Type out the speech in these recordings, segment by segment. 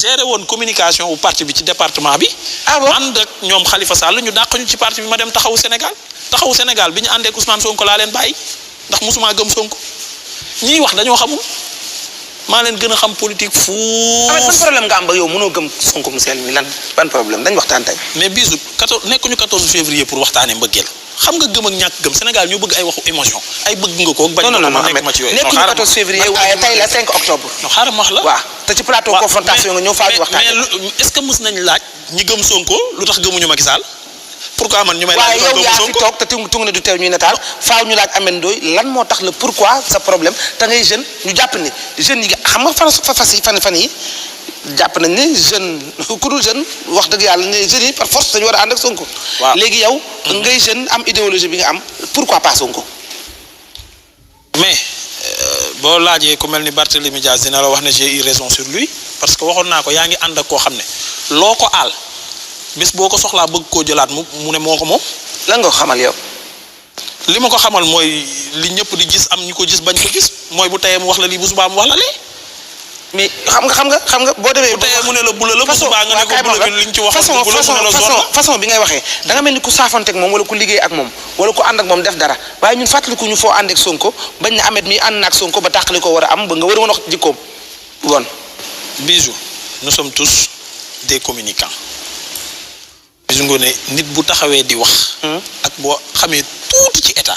géré woon communication wu parti bi ci département bi. ànd ak ñoom Khalifa Sall ñu dàq ñu ci parti bi ma dem taxawu Sénégal bi ñu àndee ak Ousmane Sonko laa leen bàyyi ndax musuma gëm Sonko ñiy wax dañoo xamul maa leen gën a xam politique fu. ban problème nga am ba yow mënoo gëm Sonko mu sell mi lan ban problème dañ waxtaan tey. mais bisu 14 nekkuñu 14 février pour waxtaanee mbëggeel xam nga gëm ak ñàkk gëm Sénégal ñoo bëgg ay waxu émotion ay bëgg nga ko bañ nga ko ma nekk ma ci yooyu. nekkuñu 14 février waaye tey la 5 octobre. non xaaral ma wax la. waaw te ci plateau confrontation nga ñëw faa ñu waxtaanee. mais est-ce que mës nañ laaj ñi gëm Sonko lu tax gëmuñu Macky Sall pourquoi man ñu may laaj. waaye yow yaa fi toog te tungu ne du teew ñuy nataal faaw ñu laaj Ameth Ndoye lan moo tax le pourquoi sa problème te ngay jeune ñu jàpp ni jeunes yi xam nga fan yi jàpp nañ ne jeune ku dul jeune wax dëgg yàlla ne jeunes yi par force dañu war a ànd ak Sonko. waaw léegi yow. ngay jeune am idéologie bi nga am pourquoi pas Sonko. mais boo laajee ku mel ni Barthélémy Dias dina la wax ne j'ai eu raison sur lui parce que waxoon naa ko yaa ngi ànd ak koo xam ne loo ko aal bés boo ko soxlaa bëgg koo jëlaat mu ne moo ko moom. lan nga ko xamal yow. li ma ko xamal mooy li ñëpp di gis am ñu ko gis bañ ko gis mooy bu teyee mu wax la lii bu subaa mu wax la lee. mais xam nga boo demee. bu teyee mu ne la bula la bu subaa nga ne ko bula bi liñ ci wax. façon bi ngay waxee da nga mel ni ku saafanteeg moom wala ku liggéey ak moom wala ku ànd ak moom def dara waaye ñun fàttaliku ñu foo ànd ak Sonko bañ na Ameth mi ànd na ak Sonko ba tàqali ko war a am ba nga war a mën a wax jikkoom woon. Bijou nous sommes tous des communicants. Bijou Ngoné nit bu taxawee di wax. ak boo xamee tuuti ci état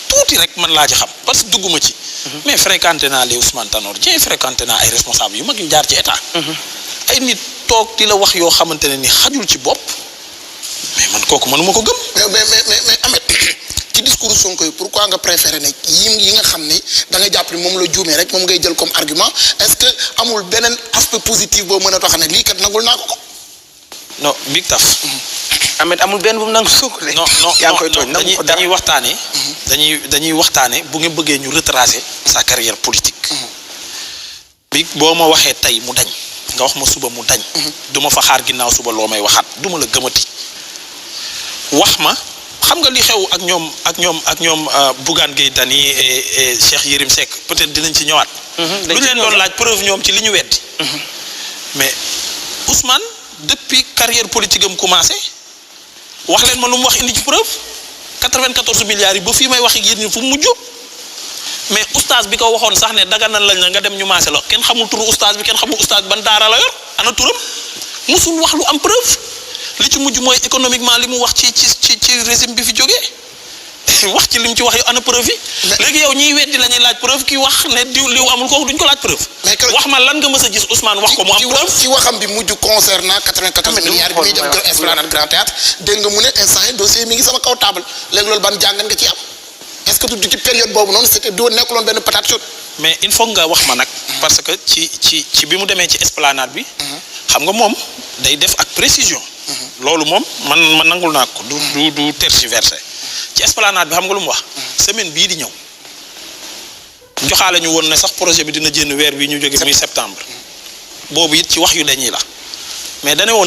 tuuti rek man laa ci xam parce que dugguma ci. mais fréquenté naa les Ousmane Tanor Dieng fréquenté naa ay responsables yu mag yu jaar ci état. ay nit toog di la wax yoo xamante ne ni xajul ci bopp mais man kooku mënuma ko gëm. mais Ameth ci discours Sonko yi pourquoi nga préféré ne yi nga xam ni da nga jàpp ni moom la juumee rek moom ngay jël comme argument est-ce que amul beneen aspect positif boo mën a tax ne lii kat nangul naa ko. non Big Taf. Ameth amul benn bu mu nangu Sonko de. non yaa ngi koy tooñ dañuy waxtaanee. dañuy waxtaanee bu ngeen bëggee ñu retracer sa carrière politique. bi boo ma waxee tey mu dañ nga wax ma suba mu dañ. du ma fa xaar ginnaaw suba loo may waxaat du ma la gëmati. wax ma xam nga li xew ak ñoom Bougane Gueye Dany et Cheikh Yérim Seck peut-être dinañ ci ñëwaat. lu ñu leen doon laaj preuve ñoom ci li ñu weddi. mais Ousmane depuis carrière politique am commencé. wax leen ma lu mu wax indi ci preuve 94 milliards yi ba fii may wax ak yéen fu mu mujj mais oustaz bi ko waxoon sax ne daganal lañ la nga dem ñu maase la kenn xamul turu oustaz bi kenn xamul oustaz bi ban daara la yor ana turam musul wax lu am preuve li ci mujj mooy économiquement li mu wax ci régime bi fi jógee wax ci li mu ci wax yow ana preuve yi. léegi yow ñiy weddi la ñuy laaj preuve ki wax ne diw liw amul kooku duñ ko laaj preuve. wax ma lan nga mës a gis Ousmane wax ko mu am preuve. ci waxam bi mujj concernant 94 milliards bi muy dem Esplanade Grand Théâtre dégg nga mu ne instant yi dossier mi ngi sama kaw table léegi loolu ban jàngat nga ci am est-ce que du ci période boobu noonu c'était doo nekkuloon benn patate chaude. mais il faut nga wax ma nag. parce que ci bi mu demee ci Esplanade bi. xam nga moom day def ak précision. loolu moom man nangul naa ko du tergiversé ci Esplanade bi xam nga lu mu wax. semaine bii di ñëw. joxaale ñu woon ne sax projet bi dina jënd weer bi ñu jóge muy septembre. boobu it ci wax yu dañuy la mais dane woon